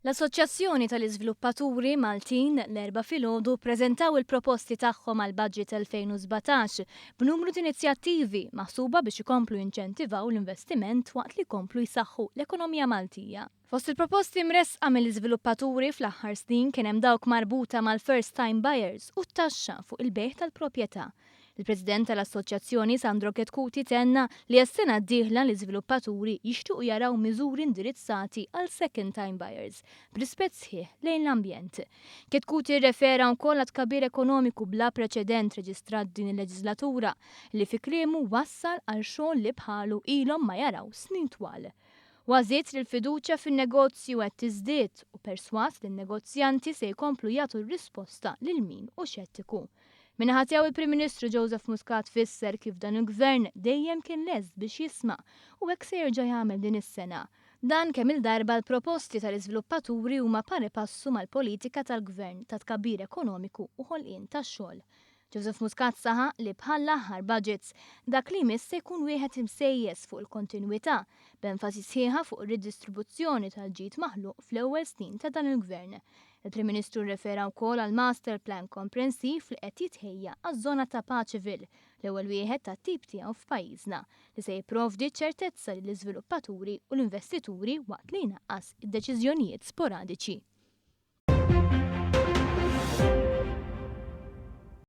L-Assoċjazzjoni tal-Iżviluppaturi Maltin l-Erbgħa filgħodu ppreżentaw il-proposti tagħhom għall-Budget 2017 b'numru t'inizjattivi maħsuba biex ikomplu jinċentivaw l-investiment waqt li jkomplu jsaħħu l-ekonomija Maltija. Fost il-proposti mressqa mill-iżviluppaturi fl-aħħar snin kien hemm dawk marbuta mal-first time buyers u t-taxxa fuq il-bejgħ tal-propjetà. Il-President tal-Assoċjazzjoni Sandro Chetcuti tenna li għas-sena d-dieħla l-iżviluppaturi jixtiequ jaraw miżuri indirizzati għal second time buyers, b'rispett sħiħ lejn l-ambjent. Chetcuti rrefera wkoll għat-tkabbir ekonomiku bla preċedent reġistrat din il-leġiżlatura li fi kliemu wassal għal xogħol li bħalu ilhom ma jaraw snin twal. Huwa żied li l-fiduċja fin-negozju qed tiżdied u persważ li n-negozjanti se jkomplu jagħtu r-risposta lil min hu xettiku. Min-naħa tiegħu il-Prim Ministru Joseph Muscat fisser kif dan il-Gvern dejjem kien lest biex jisma' u hekk se jerġa' jagħmel din is-sena. Dan kemm-il darba l-proposti tal-iżviluppaturi huma pari passu mal-politika tal-Gvern ta' tkabbir ekonomiku u ħolqien ta' xogħol. Joseph Muscat saħaq li bħall-aħħar budgets, dak li jmiss se jkun wieħed imsejjes fuq il-kontinwità, b'enfasi sħiħa fuq ir-ridistribuzzjoni tal-ġid maħluq fl-ewwel snin ta' dan il-Gvern. Il-Prim Ministru rrefera wkoll għal master plan komprensiv li qed jitħejja għaż-żona ta' Paceville, l-ewwel wieħed tat-tip tiegħu f'pajjiżna, li se jipprovdi ċertezza lill-iżviluppaturi u l-investituri waqt li jnaqqas id-deċiżjonijiet sporadiċi.